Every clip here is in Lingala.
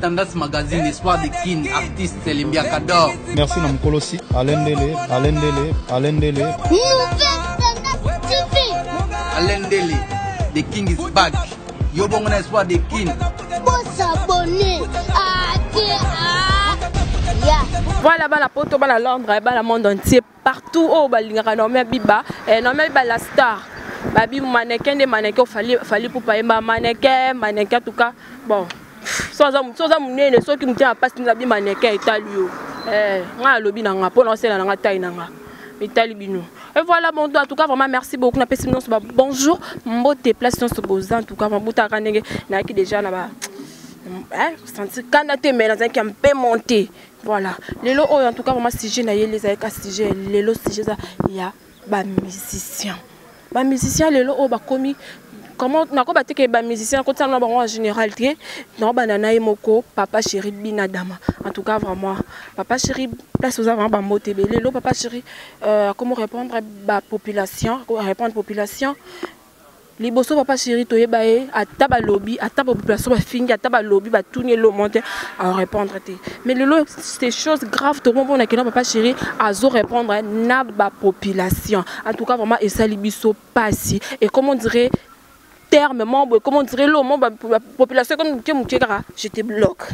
Tendance Magazine, Espoir de Kin, artiste Lembiaka d'or. Merci na mokolo si Alain Ndele, Alain Ndele, Alain Ndele. Nouvelle Tendance TV. Alain Ndele, The King is back. Yo bongo na Espoir de Kin. Bosabone. Ya. Voilà, bana poto, bana Londres, bana monde entier, partout oyo balingaka Naomi Abiba, eh, Naomi Abiba la star. Babi mannequin nde mannequin Fally Fally Ipupa yemba mannequin, mannequin en tout cas. Bon, so aza munene soki mutema pasi nza bi mannequin etali yo. Eh, nga alobi na nga pona osela na nga taille na nga. Etali bino. Et voilà, bon, en tout cas, vraiment, merci beaucoup. Napesi bino ba bonjour. Mbote place nyonso boza en tout cas, mabuta ka ndenge na ki déjà na ba hein, senti kanda te mais nazalaki un peu monté. Voilà. Lelo oyo en tout cas vraiment sujet na yeli ezalaki sujet lelo sujet eza ya ba musicien. Ba musicien lelo oyo bakomi comment nakoba te ke ba musicien kotia na bango en général te naobanda na ye moko papa chéri binadama. En tout cas vraiment papa chéri place oza vraiment bambote ebele. Lelo papa chéri comment répondre ba population, répondre population liboso papa chéri toyeba ye ata balobi ata population bafingi ata balobi batuni elomo te arépondre te. Mais lelo ces choses graves tokomona kena papa chéri azo répondre na ba population. En tout cas vraiment esali biso pasi et comme on dirait terme membre, comme on dirait l'homme, la population comme je te bloque,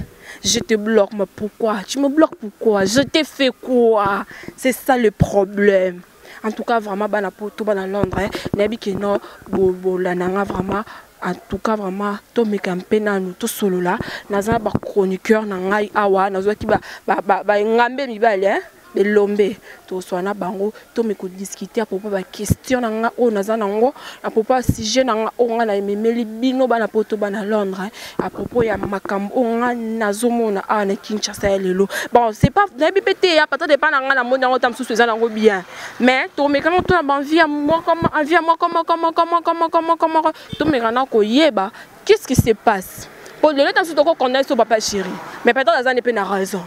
je te bloque, mais pourquoi tu me bloques, pourquoi je t'ai fait quoi? C'est ça le problème. En tout cas vraiment bana poto bana Londres, hein, nayebi ke non, bo, bo, la nanga vraiment. En tout cas vraiment tomeka mpe nanu tosolola naza ba chroniqueur na ngai awa nazwaki ba, ba, ba, ba ngambe mibali, hein, belombe toswana bango tomeka discuter à propos ba question na nga oyo naza nango à propos ya sujet na nga oyo nga na ememeli bino bana poto bana Londres, hein, à propos ya makambo oyo nga nazomona awa na Kinshasa ya lelo. Bon, c'est pas nayebi pe te ya peut-être pas na nga na moni yango ta mosusu eza nango bien, mais tomeka ngo to na ba envie ya moko, envie ya moko, moko, moko, moko, moko, moko, moko, tomeka na koyeba qu'est-ce qui se passe. Pour le temps surtout qu'on condamne son papa chéri, mais peut-être aza ne pe na raison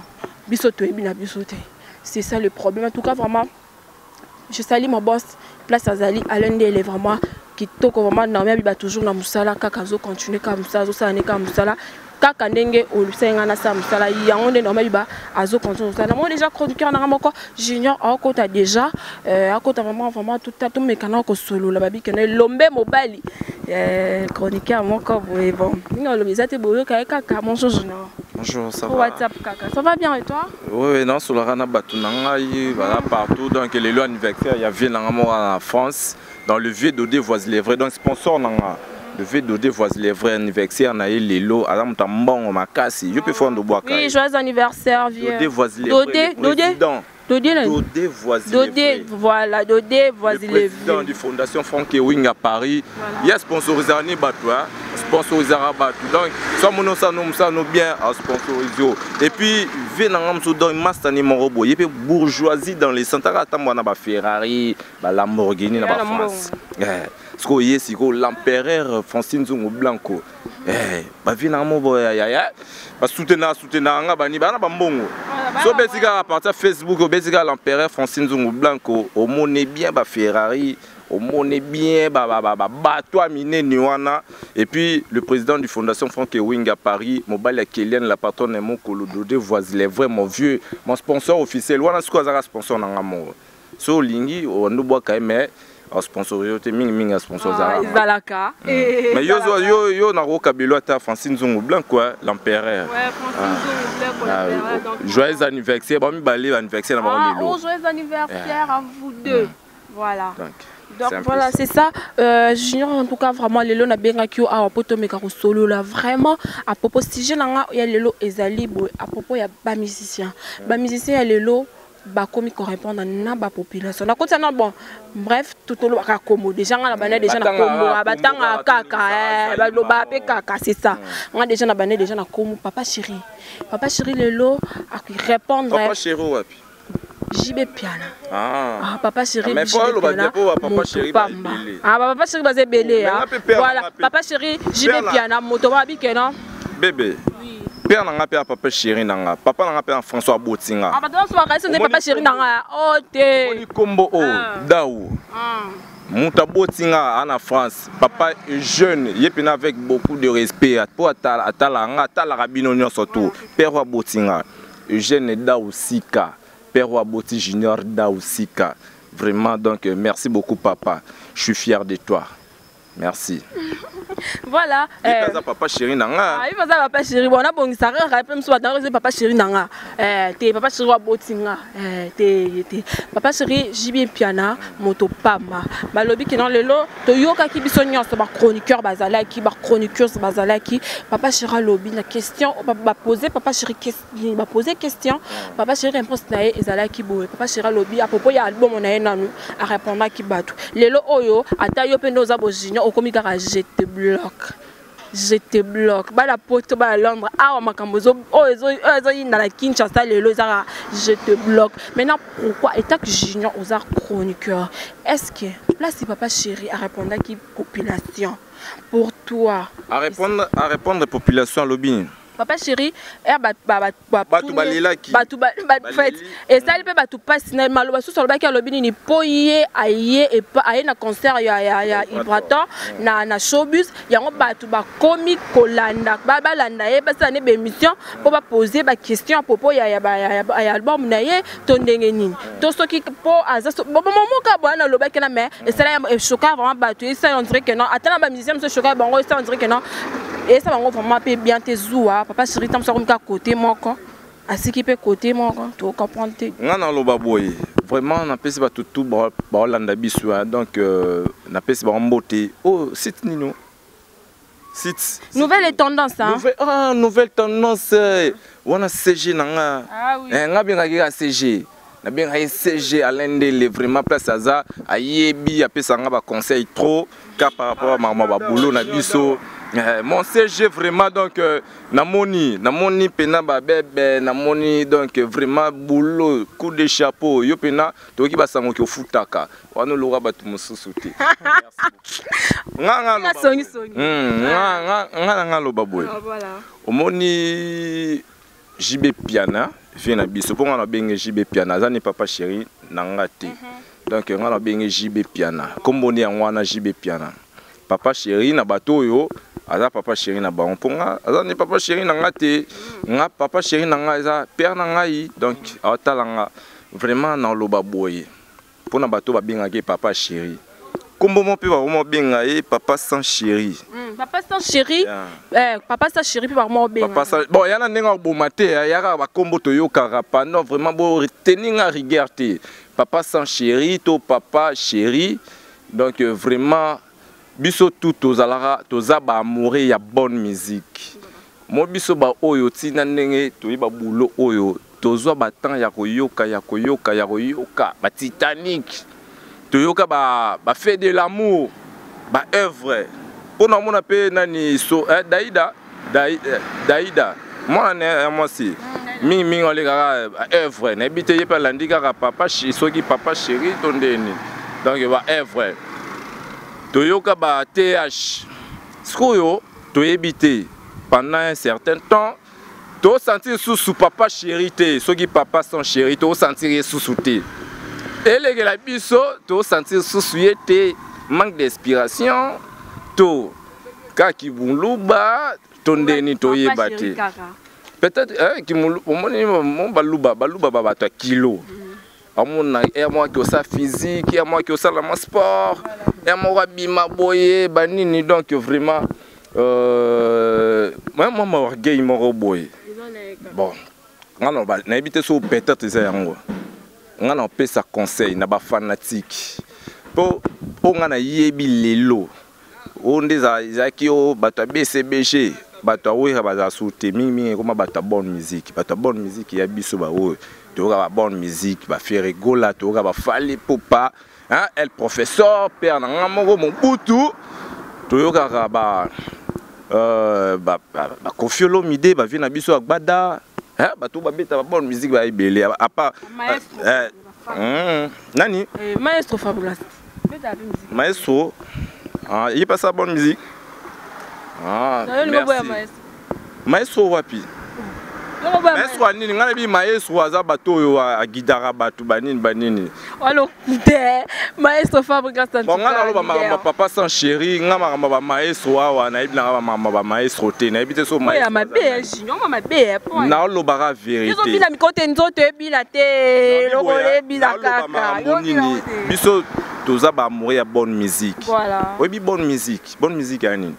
biso toyebi na biso te. C'est ça le problème. En tout cas vraiment je salue mon boss place azali Alain Ndele vraiment kitoko vraiment Naomi Abiba toujours na musala kaka zo continuer ka musala zo sala ne ka musala kaka ndenge olusenga na sa musala yango nde Naomi Abiba azo continuer musala. Moi déjà chroniqueur na moko junior akota déjà, akota vraiment vraiment tout à tout mekana ko solo la babi kene lombe mobali, chroniqueur moko boye bon ninga lobi zate boyo ka kaka bonjour junior. Bonjour, ça va? WhatsApp kaka. Ça va bien et toi? Oui, oui, non, sur la rana batou nanga, voilà partout. Donc le anniversaire, il y a ville nanga moko en France, dans le vieux Dodé voisin les vrais. Donc sponsor nanga. Le vieux Dodé voisin les vrais anniversaire na ye lelo, ala muta mbongo makasi. Yo pe fond de bois. Oui, joyeux anniversaire vieux. Dodé voisin les vrais, Dodé, le Dodé. président. Dodé, là. Dodé voisin les Dodé, vrais. voilà, Dodé voisin Le les président vrais. du Fondation Franck Ewing à Paris. Voilà. Il y a sponsorisé ni bateau, hein. Sponsorisé bateau. Donc, soit mon ça nous ça nous bien à sponsoriser. Et puis, vient dans Ramsou dans master ni morobo. Il y a bourgeoisie dans les centres à tambo na ba Ferrari, ba Lamborghini na ba Il y a France. Lamborghini. Eh, ce qu'on y est, c'est que l'empereur Francine Nzongo Blanco. Eh, ba vient dans Rambo ya ya ya. Ba soutenir, soutenir nga ba ni ba na ba mbongo. So besika à partir Facebook, besika l'empereur Francine Nzongo Blanco, au monnaie bien ba Ferrari, au monnaie bien ba ba ba ba bateau minene wana. Et puis le président du Fondation Franck Ewing à Paris, Mobile ya Kéliane, la patronne Mokolo Dodé voisin les vrais mon vieux, mon sponsor officiel. Wana siko azaka sponsor na ngamo. So lingi on nous boit quand même mais en sponsor te mingi mingi sponsor Ah, za. ezalaka. Eh, Mais yo ezalaka. yo yo na rokabelo ata Francine Nzongo Blanc quoi, l'empereur. Ouais, Francine Ah. Nzongo Blanc, Ah, l'empereur, donc, joyeux anniversaire, bon mi anniversaire na Ah, ba lelo. oh, joyeux anniversaire à vous deux. Voilà. Donc, Donc, c'est un peu voilà, ça. c'est ça. Junior, en tout cas, vraiment, lelo na benga kyo awa poto meka ko solo là, vraiment, à propos sujet na nga ya lelo ezali boye, à propos ya ba musicien. Ba musicien ya lelo ba komi ko répondre na ba population. Na kota na bon, bref, tout lo ba komo déjà nga na bana déjà na Batanga komo, kaka, batanga komo, kaka, batanga eh, kaka, ba loba bango. pe kaka, c'est ça. Nga déjà na bana déjà na komo papa chéri. Papa chéri lelo a répondre. Papa chéri wapi? JB Piana. Ah. Ah, papa chéri, Ah, mais JB faut le Piana, dire, pour papa moto chéri, bah, pamba. ebele. Ah, bah, papa chéri, bah, c'est belé, Mais hein. nga pe père, Voilà, nga pe. papa chéri, JB Père, là. Piana, moto ba bi kena. Bébé. Oui. Père nanga père papa chéri nanga. Papa nanga père François Botinga. Ah, bah, donc, soit reste, Omoni papa chéri nanga. Oh, te. Omoni kombo o, Ah. Daou. Ah. Moto aboti nga aza na France, papa jeune ye mpena avec beaucoup de respect mpo atalaka nga, atalaka bino nyonso to. Père oyo aboti nga, Eugène Dausika, père oyo aboti Junior Dausika, vraiment donc merci beaucoup papa, je suis fier de toi. Merci. Voilà. Aza papa chéri na nga. Ah, aza papa chéri. Bon, nabongisaka kaka mpe mosusu bato papa chéri na nga. Te papa chéri aboti nga. Te te. Papa chéri JB Mpiana moto pamba. Balobi ke non lelo toyokaki biso nyonso ba chroniqueur bazalaki, ba chroniqueurs bazalaki. Papa chéri alobi na question ba poser papa chéri question, ba poser question. Papa chéri réponse na ye ezalaki boye. Papa chéri alobi à propos ya album na ye nanu a répondaki bato. Lelo oyo ata yo mpe nde oza bojunior okomi kaka je te bloque. Je te bloque. Bala poto bala Londres awa makambo oyo ezoyinda na Kinshasa lelo ezaka je te bloque. Maintenant pourquoi étant que junior oza chroniqueur, est-ce que place papa chéri a répondaki population pour toi? À répondre population alobi Papa chéri, er ba ba ba ba Bato balelaki. Bato ba ba Baleli. fait esali mpe bato pasi na maloba susu alobaki alobi nini po ye aye epa aye na concert ya Ibrator na showbiz yango bato bakomi kolanda ba balanda ye basala ne ba émission po ba poser ba question à propos ya ya ba ya, ya, ya album na ye to ndenge nini to soki po aza so, bo, bo, moka bo na lobaki na mais esala ya e choquant vraiment bato et ça on dirait que non ata na ba musicien mosusu choquant bango et ça on dirait que non et ça bango vraiment pe bien te zuwa papa chéri tam so komika côté moko asiki pe côté moko to comprendre te. Nga na loba boye vraiment na pesi bato tout ba olanda biso, hein, donc na pesi ba mbote oh site nino site nouvelle tendance, hein? Nouvelle, ah, nouvelle tendance, wana CG na nga. Ah oui. Nga bengaki ka CG. Na bengaki CG Alain Ndele vraiment place aza ayebi apesa nga ba conseil trop car par rapport à mama ba boulot na biso. Mon CG vraiment donc namoni, namoni pena ba bebe, namoni donc vraiment boulot coup de chapeau yo pena toki ba sango ki ofutaka wana loka bato mosusu te. Nga nga loba Nga songi songi. Nga nga nga nga loba boye. Ah, voilà. Omoni JB Mpiana vie na biso mpo nga na benge JB Mpiana aza ni papa chéri na nga te. Donc nga na benge JB Mpiana kombo ni yango wana JB Mpiana papa chéri na bato oyo aza papa chéri na bango mpo nga aza ni papa chéri na nga te. Nga papa chéri na nga eza père na ngai donc aotala nga vraiment na loba boye mpo na bato babengaki papa chéri kombo mo mpe bakoma benga ye papa sans chéri. Papa sans chéri, Yeah. Papa sans chéri mpe bakoma obenga. Papa sans, bon, yana ndenge akoboma te, ya, yaka bakombo toyokaka pendant vraiment bo retenir nga rigueur te. Papa sans chéri to papa chéri donc vraiment biso tout tozalaka toza ba amoureux ya bonne musique. Mo biso ba oyo tina ndenge toyeba boulot oyo tozwa ba temps ya koyoka, ya koyoka, ya koyoka ba Titanic. Toyoka ba fait de l'amour, ba œuvre. Pona mona pe nani so Daïda, Daïda. Mwana ne ya mwasi. Mingi mingi olekaka, ba œuvre. Na bite ye pe landi kaka papa soki papa chéri to ndeni. Donc ba œuvre. Toyoka ba TH. Sikoyo toyebi te pendant un certain temps to sentir susu papa chéri te, soki papa sans chéri to sentir ye susu te. Elekela biso to sentir susu ye te, manque d'inspiration to kaki buluba to ndeni to yeba te. Peut-être, hein, ki mulu, omoni, mo baluba, baluba ba bato ya kilo. Amona, ya moi ki osa physique, ya moi ki osala ma sport, ya moi abima boye, ba nini, donc vraiment, moi, moi, ma orgueil moko boye. Bon, nga na ba, na yebite so peut-être eza yango. Nga na pesa conseil na ba fanatique. Po, po nga na yebi lelo. O nde za, ezalaki o bato ya BCBG, bato ya Wera bazala sous te, mingi mingi ekoma bato ya bonne musique. Bato ya bonne musique ya biso ba oyo. Toyoka ba bonne musique, ba Ferre Gola, toyoka ba Fally Ipupa, hein, El Professeur, père na nga moko Mobutu. Toyokaka ba Koffi Olomide, ba vie na biso ya Gbada, hein, bato ba beta ba bonne musique ba ebele, à part, Maestro. nani? Maestro Fabregas. Beta la musique. Maestro. Ah, il passe la bonne musique. Ah, D'ailleurs, le merci. maestro. Maestro wapi? Maestro ya nini? Ngai nayebi maestro aza bato oyo aguidaka bato banini banini. Walokute maestro Fabregas. Bon, ngai naloba makambo ya papa sans chéri, ngai makambo ya bamaestro awa nayebi nanga bamakambo ya bamaestro te, nayebi te so ya mabe junior mabe. Naolobaka vérité. Ezobina mikolo te, nzoto ebina te, eloko ebina kaka. Makambo nini? Biso toza baamoureux ya bonne musique. Oyebi bonne musique? Bonne musique ya nini?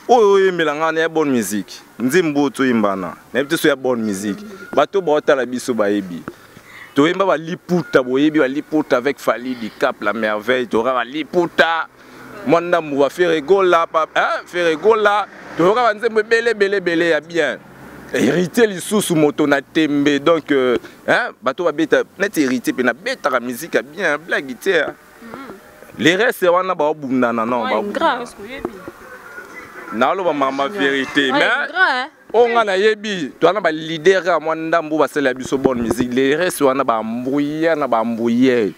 Oyo oyembela ngai na ya bonne musique, nzembo oyo toyembana, nayebi te so ya bonne musique. Bato baotala biso bayebi toyemba baliputa, boyebi baliputa avec Fally Dicap la Merveille, toyoka baliputa mwa ndambu baFerre Gola, Ferre Gola, toyoka banzembo ebele ebele ebele ya bien. Héritier lisusu, moto na tembe. Donc hein, bato babeta neti Héritier mpe nabetaka musique ya bien, blague te. Les restes wana baobundana, non, naoloba mama vérité. Mais oyo nga nayebi, toza na baleader ya mwa ndambo basalela biso bonne musique. Les restes wana bambouye na bambouye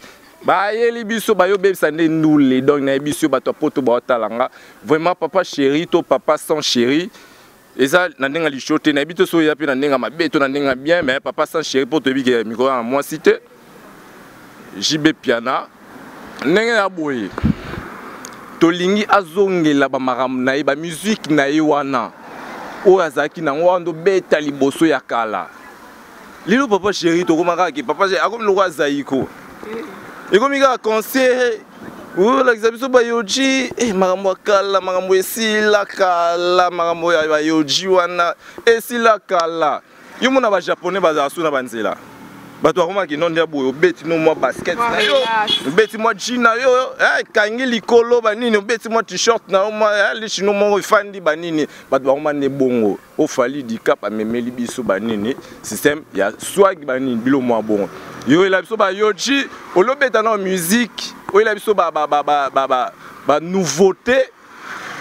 bayeli biso, bayobebisa nde ndule. Donc nayebi biso bato ya poto baotala nga vraiment, papa chéri to papa sans chéri, eza na ndenge ya lisho te, nayebi te so oya mpe na ndenge ya mabe to na ndenge ya bien. Mais papa sans chéri, mpo toyebi ke mikolo ya mwasi te, JB Piana, ndenge ya boye tolingi azongela bamakambo na ye, bamusique na ye wana oyo azalaki nango wana, ndobeta liboso ya kala. Lelo papa chéri, tokoma kaka ke papa chéri akomi lokola Zaiko, ekomi kaka concert olakisa biso bayoji, makambo ya kala, makambo esila kala, makambo ya bayoji wana esila kala. Yo mona bajaponais bazala so na banzela, bato bakomaki no nde boye, obeti no mwa basket na yo, obeti mwa jean na yo ekangi likolo banini, obeti mwa t-shirt na yo, mwa lishino moko efandi banini, bato bakoma nde bongo. OFally Dicap amemeli biso banini, système ya swag banini, bilo mwa bongo. Yoyela biso bayoji, olobeta na musique, oyela biso banouveauté,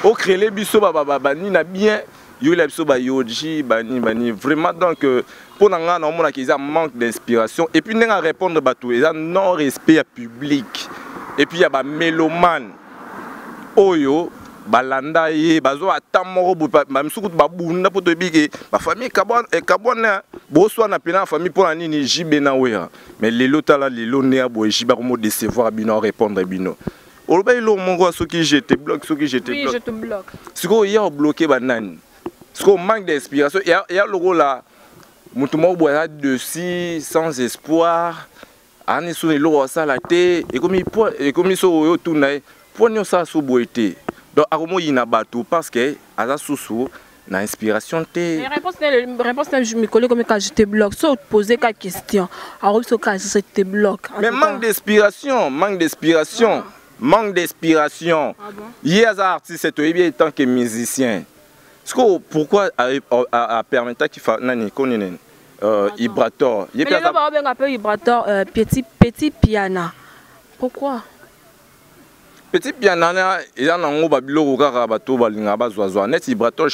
ocréele biso banini na bien, yoyela biso bayoji banini banini vraiment. Donc mpo na ngai naomonaka eza manque d'inspiration, et puis ndenge arépondre bato eza non respect ya public et puis ya bamélomane oyo balanda ye, bazwa ata moko boye, bamisusu kutu babunda, mpo toyebi ke bafamille ekabwana, boswana mpena na famille mpo na nini JB na Wera. Mais lelo, tala lelo nde ya boye, JB akomo décevoir bino, arépondre bino, oloba eloko moko, soki je te bloque, soki je te Oui, je te bloque. Sikoyo ya obloquer banani? Sikoyo manque d'inspiration ya lokola moto moko boye aza dessus, sans espoir, ani so eloko asala te, ekomi ekomi so oyo otuna ye mpo nini osala so boye te. Donc akomoyina bato parce que aza susu na inspiration te. Réponse na mikolo ekomi ka je te bloque. So poser ka question, akobi so ka je te bloque. Mais manque d'inspiration, manque d'inspiration, manque d'inspiration. Ah bon? Ye aza artiste, toyebi ye tant que musicien. Sikoyo pourquoi apermettaki nani koni nini, Ibrator ye mpe baobenga mpe Ibrator petit petit Piana, pourquoi? Petit Piana na eza nango babiloko kaka bato balingaka bazwazwa neti Ibrator.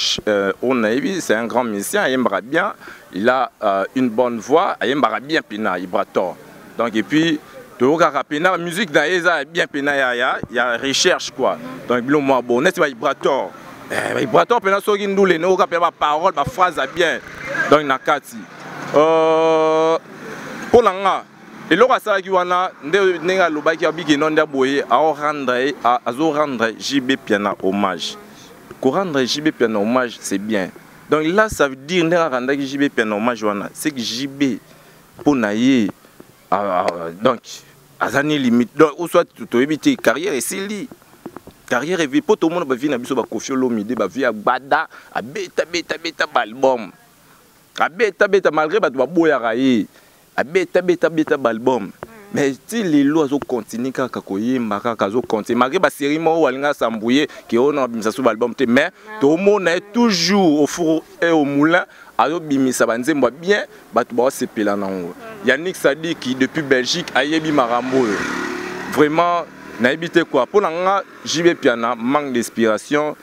Oyo nayebi, c'est un grand musicien, ayembaka bien, il a une bonne voix, ayembaka bien mpena Ibrator. Donc et puis toyokaka mpena musique na ye eza bien mpena ya recherche quoi. Donc biloko mwa bon neti baIbrator, baIbrator mpena soki ndule noyoka mpena baparole, baphrase ya bien. Donc na kati, mpo na nga, eloko asalaki wana nde ndenge alobaki abiki no nde aboye aorendre, azorendre JB Piana hommage. Korendre JB Piana hommage, c'est bien. Donc là, ça veut dire ndenge arandaki JB Piana hommage wana, c'est que JB mpo na ye donc aza ni limite, donc ou soit toyebi te carrière esili, carrière evi mpo tomona bavie na biso, baKoffi Olomide, bavie ya gbada, abeta beta beta baalbum, abeta beta malgré bato baboyaka ye, abeta beta beta baalbum, mais ti lelo azocontinue kaka koyemba, kaka azocontinue malgré basérie moko alingi asambuye ke oyo na babimisa so baalbum te. Mais tomona ye toujours au four et au moulin, azobimisa banzembo ya bien, bato baosepela nango. Yannick Sadiki depuis Belgique ayebi makambo oyo vraiment, nayebi te quoi. Mpo na nga, JB Piana manque d'inspiration,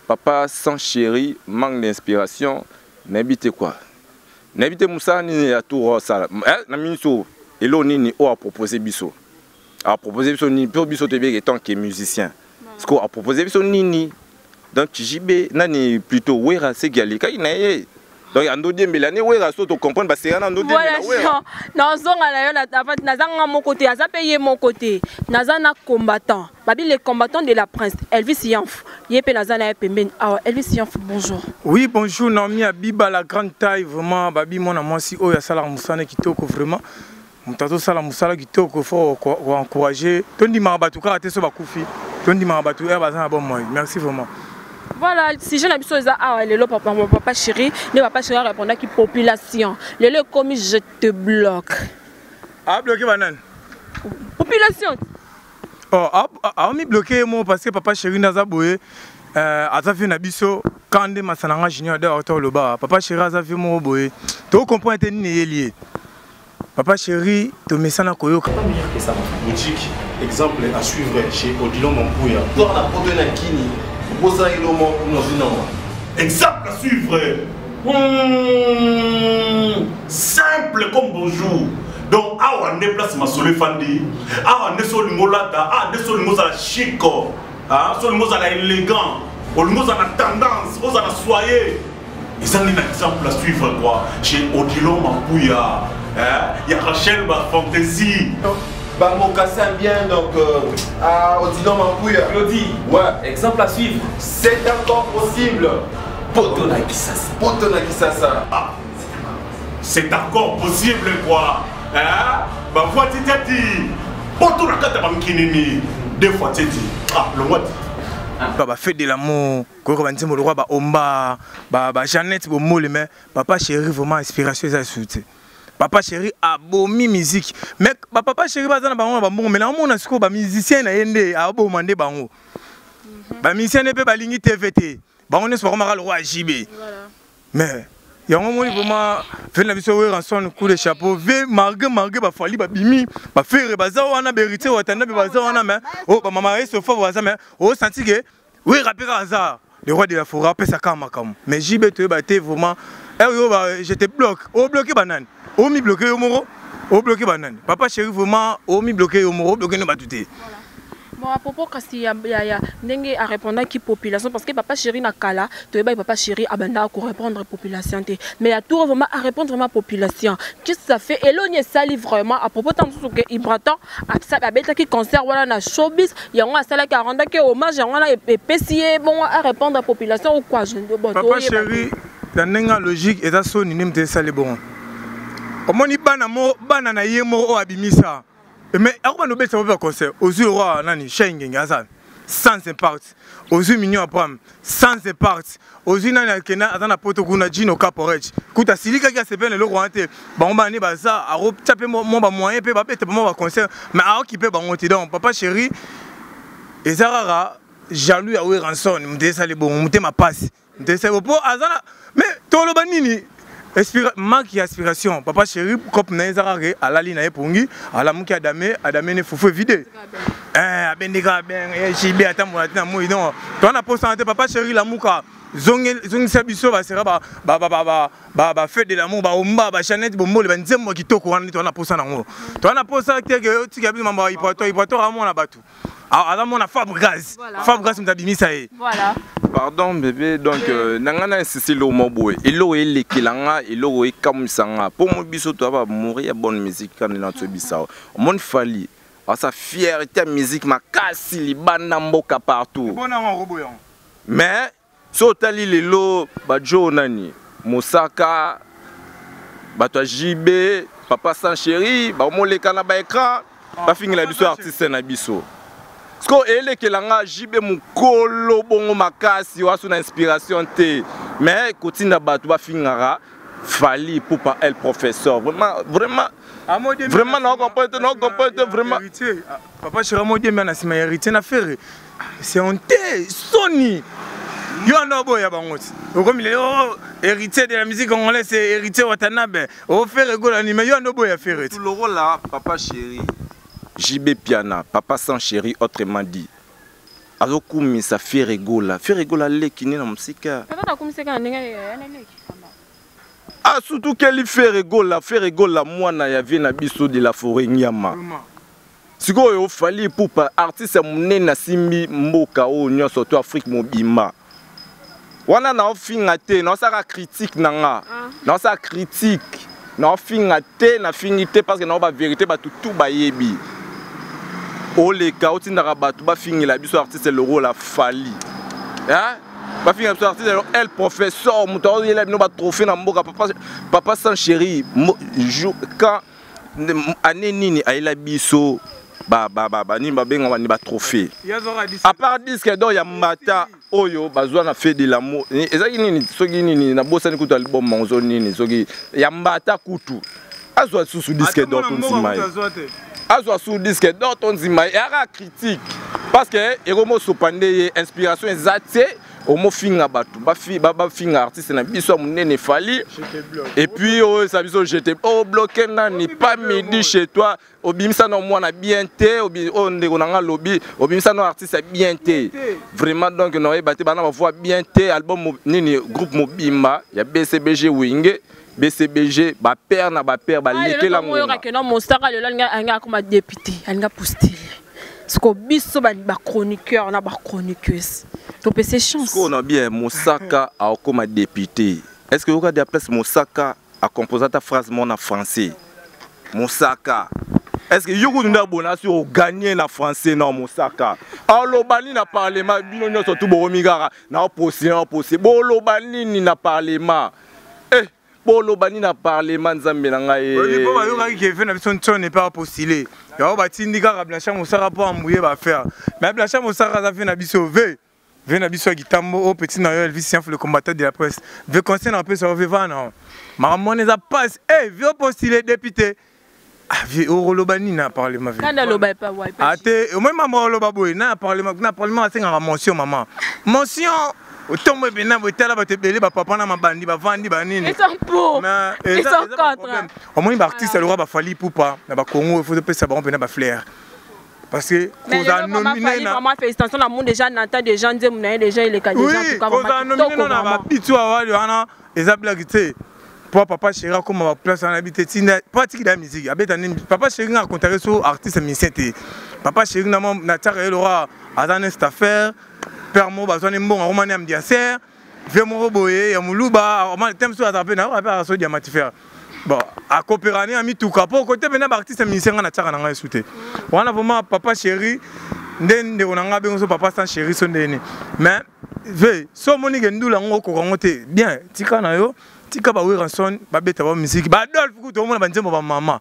papa sans chéri manque d'inspiration, nayebi te quoi, nayebi te mosala nini ya tour osala na minso, eloko nini oyo apropose biso, apropose biso nini mpo biso toyebi tant que musicien, parce que apropose biso nini? Donc JB nani, plutôt Wera, seki alekaki na ye. Donc ando diembela ne Wera so to comprendre ba sera na ando diembela Wera. Nazonga na yo naza nga moko te, aza pe ye moko te. Naza na combattant. Babi le combattant de la prince Elvis Yanf. Ye pe naza na ye pembeni. Awa Elvis Yanf, bonjour. Oui, bonjour Naomi Abiba la grande taille vraiment babi mwana mwasi oyo asalaka mosala kitoko vraiment. Moto azosala mosala kitoko faut ko encourager. Tondimaka bato kaka te so bakufi. Tondimaka bato oyo baza na bomoi. Merci vraiment. Voilà, sujet na biso eza awa lelo papa, papa chéri, nde papa chéri arépondaki population. Lelo ekomi je te bloque. A bloqué banani? Population. Oh, aomi bloqué ye moko parce que papa chéri nde aza boye aza vie na biso quand nde masana nga junior de auta oloba papa chéri aza vie moko boye to comprendre te nini eyeli ye. Papa chéri tomesana koyoka. Pas meilleur que ça, mon frère. Boutique, exemple à suivre chez Odilon Mampouya. Toi, na poto na kini, bosa ilomo no. Exemple à suivre. Simple comme bonjour. Donc, awa nde place masolo efandi, awa nde so olingo olata, awa nde so olingo ozala chic, ah, so olingo ozala élégant, olingo ozala na tendance, ozala soye. Eza nde na exemple à suivre quoi, chez Odilon Mampouya, hein, ya Rachel ba fantaisie. Ba mocassin bien donc à Odilon Mampouya. Claudie, ouais, exemple à suivre. C'est encore possible. Poto na Kisasa. Poto na Kisasa. Ah, c'est encore possible quoi. Hein? Ba voix titi. Poto na kata ba nkinini. Deux fois titi. Ah, le what? Ba ba fait de l'amour, koyoka ba nzembo lokwa ba omba, ba Jeannette Bomole, mais papa chéri vraiment inspiration eza suite. Papa chéri abomi musique. Mais ba papa chéri baza na bango na ba mbongo, mais na mona siko ba musicien na ye nde aboma nde bango. Ba musicien ne pe balingi TVT. Bango nyonso bakomaka lokola JB. Voilà. Mais yango moni vraiment vena na biso Werrason coup de chapeau ve malgré malgré ba fali ba bimi ba ferre baza wana ba héritier watanda be baza wana mais oh ba mama yeso fa baza mais oh senti que Werra pe kaka aza le roi de la forêt apesa kaka makambo mais JB toyeba te vraiment eh yo ba je te bloque o bloqué banani o mi bloqué yo moko o bloqué banani papa chéri vraiment o mi bloqué yo moko o bloqué no batu te. Voilà. Bon, à propos kasi ya, ya, ya ndenge a répondaki population parce que papa chéri na kala toyebaki papa chéri abandaka ko répondre population te mais ya tour vraiment a répondre vraiment population qu'est-ce que ça fait eloni esali vraiment à propos ntango mosusu ke Ibrator abetaki concert wana na showbiz yango asalaki arendaki hommage yango wana epesi ye bongo a répondre population ou quoi je bon, papa toyeba te. Chéri na ndenge ya logique eza soni nde moto esali bongo omoni bana mo bana na ye moko oyo abimisa mais akobanda obetisa mpe baconcert ozwi roi nani Shai Ngenge aza sans impact ozwi Mignon Abraham sans impact ozwi nani akenda aza na poto kuna Gino Caporej kuta asilikaki asepeli na eloko wana te bango bana nde baza akotia mpe mwa bamoyen mpe babeta mwa baconcert mais aokipe bango te donc papa chéri eza kaka jaloux ya Werrason moto esali bongo motema pasi moto esali bongo mpo aza na mais toloba nini manque ya aspiration papa chéri cop na ye eza kaka alali na ye pongi alamuki adame adame ne fufu evide abendeka ben JB atambola te na moi donc toza na posa na te papa chéri lamuka zongisa biso basera ba fête de l'amour baomba ba Jeannette Bombole ba nzembo ya kitoko wana toza na posa nango toza na posa te ke otika biso mambo ya Ibrator Ibrator amona bato aza mona Fabregas Fabregas moto abimisa ye. Voilà. Pardon bébé, donc nanga na insisté lo mo boye. Eloko elekela nga, eloko ekamwisa nga. Po mo biso to ba mourir ya bonne musique quand na to bisa. Mon fali, asa fierté ya musique makasi libanda mboka partout. Bona ngo robo yango. Mais so otali lelo ba jo nani Mosaka bato ya JB papa sans chéri ba moleka na ba écran ba fingela biso artiste na biso. Sko elekela nga JB mukolo bongo makasi waso na inspiration te mais kotinda bato ba fingaka Fally Ipupa el professeur vraiment vraiment vraiment na comprendre na comprendre vraiment héritier papa chéri amodi na sima héritier na ferre c'est honte soni yo ando boya bango ti okomi lelo oh, héritier de la musique congolaise c'est héritier Watanabe o ferre gola ni mais yo ando boya ferre ti lokola papa chéri JB Piana papa sans chéri autrement dit azokumisa Ferre Gola Ferre Gola leki ne na mosika Papa nakumisaka na ndenge ya na leki. Ah, surtout quel Ferre Gola Ferre Gola mwana ya vie na biso de la forêt nyama. Sikoyo Fally Ipupa artiste ya monene asimbi mboka oyo nyonso to Afrique mobimba. Wana naofinga te, naosala critique na nga. Naosala critique. Naofinga te, nafingi te parce que nao ba vérité bato tout bayebi. Oleka otindaka bato bafingela biso artiste lokola Fally. Hein? Bafingela biso artiste el professeur moto aoyela bino ba trophée na mboka papa papa sans chéri quand année nini ayela biso ba ba ba ba nini babenga bani ba trophée à part disque d'or ya mbata oyo bazwa na fait de l'amour ezalaki nini soki nini nabosani kutu album mango so nini soki ya mbata kutu azwa susu disque d'or to ndima ye azwa susu disque d'or to ndima ye eyaka critique parce que ekomosopa nde ye inspiration eza te omofinga bato bafinga artiste na biso ya monene Fally et puis oyo eza biso jete obloke nani pas midi chez toi obimisa na mwana bien te oyo ndeko na nga alobi obimisa na artiste ya bien te vraiment. Donc naoyeba te bana bavoix bien te album nini groupe mobimba ya BCBG Wenge BCBG bapère na bapère balekela. Ngonga mosaka lelo alingi akoma député, alingi apostule siko biso bachroniqueur na bachroniqueuse topese chance. Sikoyo na bien Mosaka akoma député, est ce que oyoka dia place Mosaka acomposa ta phrase mo na français? Mosaka, est ce que yo kutu nde abona si oganye na français? Na Mosaka aloba nini na parlement? Bino nyonso tu bokomi kaka na opose na opose, boloba nini na parlement? Eh, boloba nini na parlement? Nzambe na ngai. Po bayokaki ke na biso ntione mpe apostule yango, batindi kaka Blanchard Mosaka mpo ambuye baaffaire. Mais Blanchard Mosaka aza ve na biso, ve na biso ya kitambo oyo petit na yo Elvis Sianfu, le combattant de la presse. Ve conseil na opesa yo, ve vana makambo wana eza passe. E ve opostule député, ah, ve okoloba nini na parlement? Ve kanda aloba epa wa? Ate omoi mama oloba boye na parlement, na parlement asengaka motion, mama motion otombo ebena boye. Tala bato ebele, bapapa na mabandi bavandi banini. Ils sont pour, ils sont contre. Omoni baartiste aloka baFally Ipupa na bakongo, il faut topesa bango mpena bafleur parce que kozala nominé na vraiment félicitations na monde déjà nata déjà nzembo na ye déjà eleka déjà. En tout cas kozala nominé na babitu awali wana eza blague te. Po papa chéri akóma baplace wana yebi te ntina po atikila ya musique abeta nini. Papa chéri nga akontake so artiste musicien te. Papa chéri natiaka ye lokwa aza ne staffaire père moko bazwani mbongo akomani ambianceur vie moko boye ya moluba te mosusu azala mpe nayoka mpe aso diamatifere. Bon, akopera ne ya mituka mpo kote mpena baartiste musicien nga natiaka na ngai esu te wana. Vraiment papa chéri nde ndeko na ngai abengo so papa sans chéri so ndeni. Mais ve so omoni ke ndula yango okoka yango te bien, tika na yo, tika baWerrason babeta ba musique, baAdolphe kutu omona banzembo bamama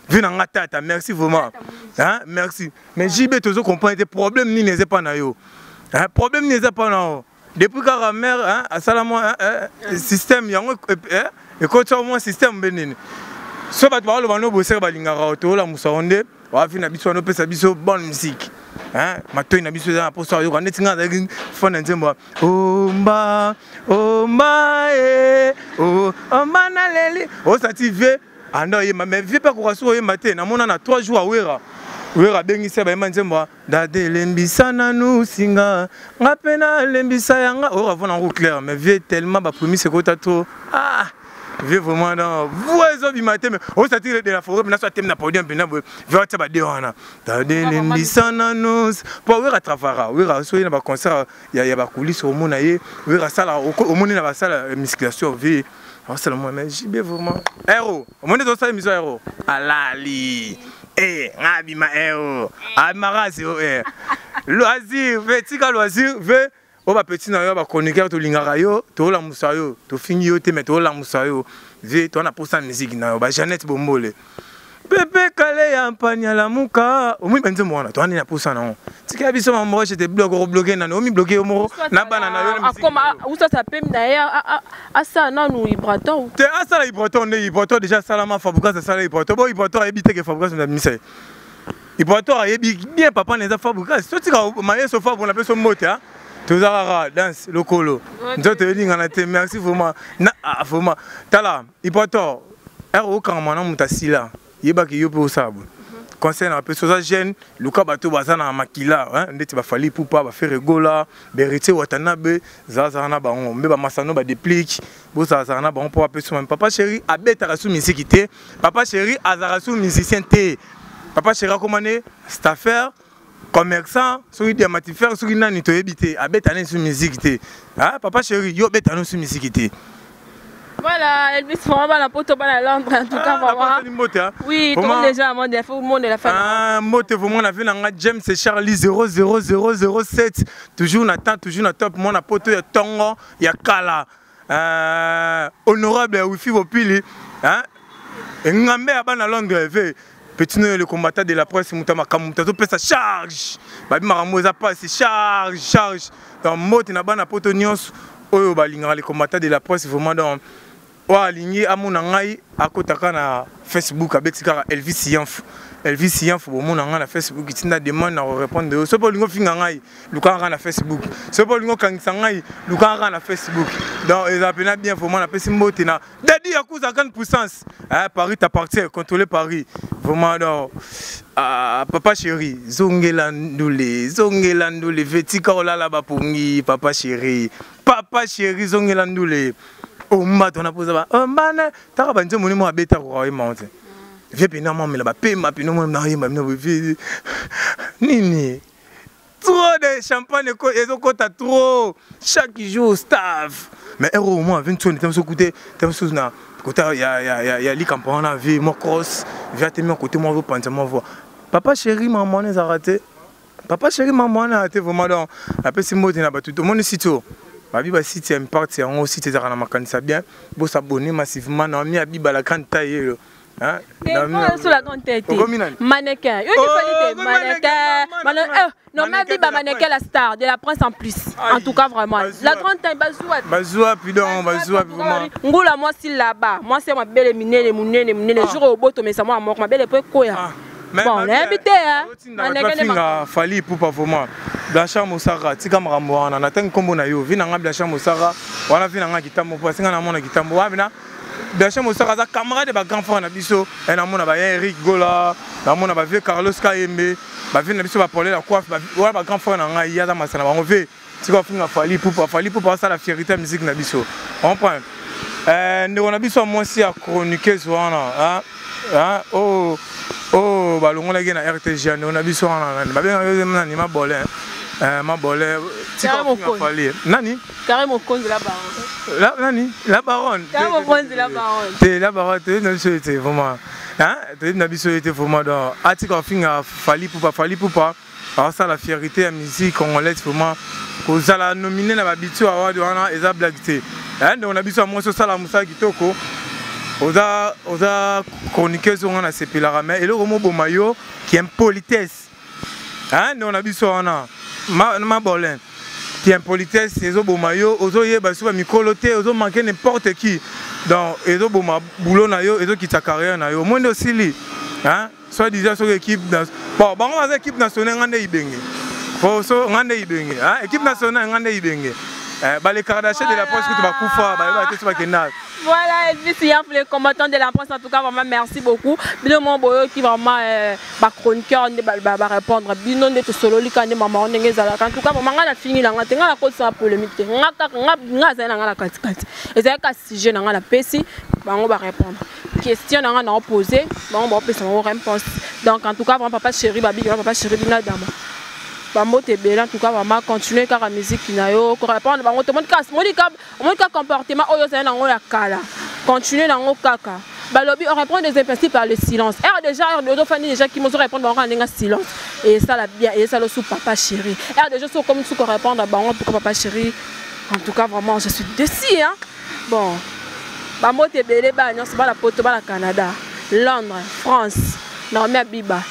vi na nga tata. Merci vraiment, hein, merci. Mais JB, tozo comprendre te problème nini eza epa na yo, hein, problème nini eza epa na yo depuis kaka mare, hein, asala mwa système yango ekotisa mwa système mbe nini so bato bakoloba no boseka balingaka toolamusa ngo nde wafi na biso wana opesa biso bonne musique, hein, matoi na biso eza na poso ayoka ndeti nga azalaki fan na nzembo omba omba e omba naleli osati vie anda oyemba. Mais vie mpe akoka soki oyemba te. Namona na 3 jours awera wera abengisi bayemba nzembo dade elembisa nanu singa nga mpe nalembisa yanga oyo avona yango clair. Mais vie tellement baprémisse ekota trop, ah vie vraiment non, voix ezobima te. Mais osati de la forêt mpena so atemi na podium mpena boye vie atia bade wana dade elembisa nanu mpo wera travara wera soki na baconcert ya bacoulisse omona ye wera asala omoni na basala musculation vie asala mwa. Mais JB vraiment hero omoni tozosala émission hero alali e nga abima hero abimaka o e loisir ve tika loisir ve oyo bapeti na yo bachroniqueur tolingaka yo, tolamusa yo, tofingi yo te mais tolamusa yo ve toza na posa musique na yo. Bajeannette Bombole, pepe kale ya mpanya lamuka omoi banzembo wana toza nde na posa nango. Tikela biso mambo te bloke okobloke nani omi bloke yo moko na bana na yo. Akoma usasa pemi na ye asala nanu Ibrator. Te asala Ibrator nde Ibrator déjà asalama. Fabregas asala Ibrator bo Ibrator ayebi te ke Fabregas na bimisa ye. Ibrator ayebi bien papa na eza Fabregas. Totika mayeso Fabro na peso mbote toza kaka danse lokolo nzoto elingana te. Merci vraiment na ah, vraiment tala Ibrator ere okangama na moto asila yebaki yo mpe osala boye. Conseil na bapesi, oza jeune, luka bato baza na makila ndeti baFally Ipupa, baFerre Gola, baHéritier Watanabe, zalazala na bango mbe bamasano badeplique bozalazala na bango mpo bapesi. Mami papa chéri abetaka su misiki te, papa chéri azalaka su musicien te, papa chéri akoma ne staffer. Commerçant soki diamatifere soki nani toyebi te, abeta nani su musique te. Ah, papa chéri, yo obeta nani su musique te. Voilà, Elvis, vraiment, bana poto, bana Londres, en tout cas, Ah, vraiment. mbote, hein. Oui, tout le monde déjà, monde, il faut monde de la famille. Ah, mbote vraiment na vie na nga James et Charlie 00007 toujours na temps, toujours na top, mwana poto ya tongo ya kala. Honorable ya wifi bopili, hein, ngambe ya bana Londres ve petit noyo le combattant de la presse, moto ya makambo, moto azopesa charge, babi makambo eza pasi, charge charge. Donc mbote na bana poto nyonso oyo balingaka le combattant de la presse vraiment. Donc oyo alingi amona ngai, akotaka na Facebook, abeti kaka Elvis Yanfu, Elvis Yanfu, bomona ngai na Facebook. Tinda demande na korépondre yo. Soki olingi ofinga ngai, lukaka kaka na Facebook. Soki olingi okangisa ngai, lukaka kaka na Facebook. Donc eza mpenza bien vraiment. Napesi mbote na Dadi Yakuza, grande puissance, hein, Paris t'appartient, contrôler Paris vraiment. Donc ah, papa chéri, zongela ndule, zongela ndule, vetika olala bapongi. Papa chéri, papa chéri, zongela ndule. Ombato na poza ba ombana taka banzembo ni mo abeta koka oyema te vie pena mamela bapema pena mo na yemba bino vie nini. Trop de champagne ezokota trop chaque jour staff, mais ero au moins 20 soni tamoso kute tamoso na kota ya ya ya ya likampo wana vie mo cross vie atemi kote mo azopanza mo voix. Papa chéri, mama wana ezalaka te, papa chéri, mama wana te vraiment. Donc apesi mbote na bato. Tomoni site oyo babi basite ya impact yango, site ezalaka na makanisa bien. Bosabonner massivement. Naomi Abiba, la grande taille oyo. Hein? Sur la grande tête. Mannequin. Une oh, mannequin. Mannequin. Non, mais Biba mannequin, la star de la prince en plus. En tout cas, vraiment. La grande taille, Bazoua. Bazoua, puis donc, Bazoua, vraiment. Ngoula, moi, si là-bas. Moi, c'est ma belle minene, munene, munene. Jour au bout, mais ça, moi, ma belle, et quoi. Bon, l'invité, hein. Mannequin, Fally Ipupa, vraiment. Blanchard Mosaka, tika makambo wana, natangi nkombo na yo, vi na nga Blanchard Mosaka, wana vi na nga kitambo, po asinga na mona kitambo, wana Blanchard Mosaka aza camarade ba grand frère na biso, e namona ba Eric Gola, namona ba vieux Carlos Kayembe, ba vieux na biso ba Paul la coiffe, wana ba grand frère na ngai, ye aza masana bango ve, tika ofinga Fally Ipupa. Fally Ipupa asala fierté ya musique na biso. Comprend? Ndeko na biso ya mwasi ya chroniqueuse wana, hein, oh oh, balongolaki na RTG, ndeko na biso wana nani babengaki nani, mabole, mabole, tika ofinga Fally nani. Carré Mokonzi la baronne. La nani? La baronne. Carré Mokonzi la baronne. Te la baronne, te na biso ete vraiment. Hein? Te na biso ete vraiment. Donc atika ofinga Fally Ipupa, Fally Ipupa asala fierté ya musique congolaise vraiment. Kozala nominé na babitu award wana eza blague te. Ndeko na biso ya mwasi, osala mosala kitoko, oza oza chroniqueuse oyo nga nasepelaka, mais eloko moboma yo ki impolitesse, hein, ndeko na biso wana mabolin, ki impolitesse ezoboma yo. Ozoyeba so bamikolo te, ozomanke n'importe qui, donc ezoboma boulot na yo, ezokita carrière na yo. Omoi nde osili, hein, soit disant soki équipe, bon, bango baza équipe nationale, nga nde ibenge po so nga nde ibenge, hein, équipe nationale nga nde ibenge. Bale Kardashian de la presse kutu bakufa, bayeba te so bakenda. Voilà, Elvis Yanf, le combattant de la presse, en tout cas, vraiment, merci beaucoup. Bino mon boyo qui vraiment, ba chroniqueur, ba, ba, ba répondre. Bino nde to solo li kande mama ndenge ezalaka. En tout cas, vraiment, nga na fini la nga te, nga na kotisa polémique te. Nga kaka, nga, nga azali na nga na katikati. Ezalaki ka sujet na nga na pesi, bango ba répondre. Question na nga na opposé, bango ba opesa bango réponse. Donc, en tout cas, vraiment, papa chéri, babi, papa chéri, bino dama. Bambote ebele, en tout cas, vraiment, continuer kaka musique na yo, ko répondre bango te. Monika, Monika, Monika, comportement oyo ozali nango ya kala, continuer nango kaka. Balobi on répond des impératifs par le silence. R déjà, R ozofandi déjà qui mozo répondre bango ndenge silence et ça la bien et ça le sous papa chéri. R déjà so comme sous ko répondre bango pour papa chéri. En tout cas, vraiment, je suis déçue, hein. Bon, bambote ebele, ba nyonso bana poto, bana Canada, Londres, France, Naomi Abiba.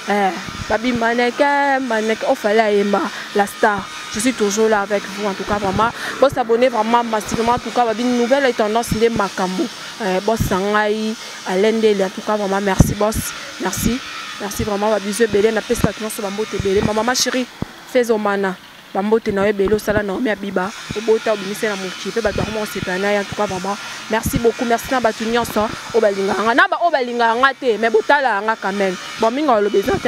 Eh, Babi mannequin, mannequin, oh fallait ayemba, la star. Je suis toujours là avec vous, en tout cas, vraiment. Bon, s'abonner vraiment massivement, en tout cas, Babi, nouvelle tendance de Makambo. Eh, boss Sangai, Alende, en tout cas, vraiment, merci, boss. Merci. Merci vraiment, Babi, bisous, belé, na pesa nyonso, bambote belé. Ma maman chérie, fais omana. Bambote na yo ebele, osala Naomi Abiba, obota, obimisi na mokili mpe bato bakoma kosepela na ye. En tout cas, vraiment, merci beaucoup. Merci na bato nyonso oyo balingaka nga, na baoyo balingaka nga te, mais botalaka nga quand même. Bon, mingi aloba eza te.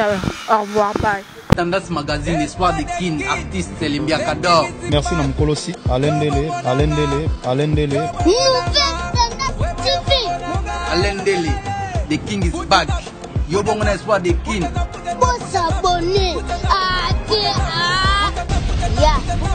Au revoir, bye. Tendance Magazine, Espoir de Kin, artiste Lembiakador. Merci na mokolo si Alain Ndele, Alain Ndele, Alain Ndele. Nouvelle Tendance TV. Alain Ndele, The King is back. Yo bongo na Espoir de Kin. Bon s'abonner. Ah. Ah, yeah.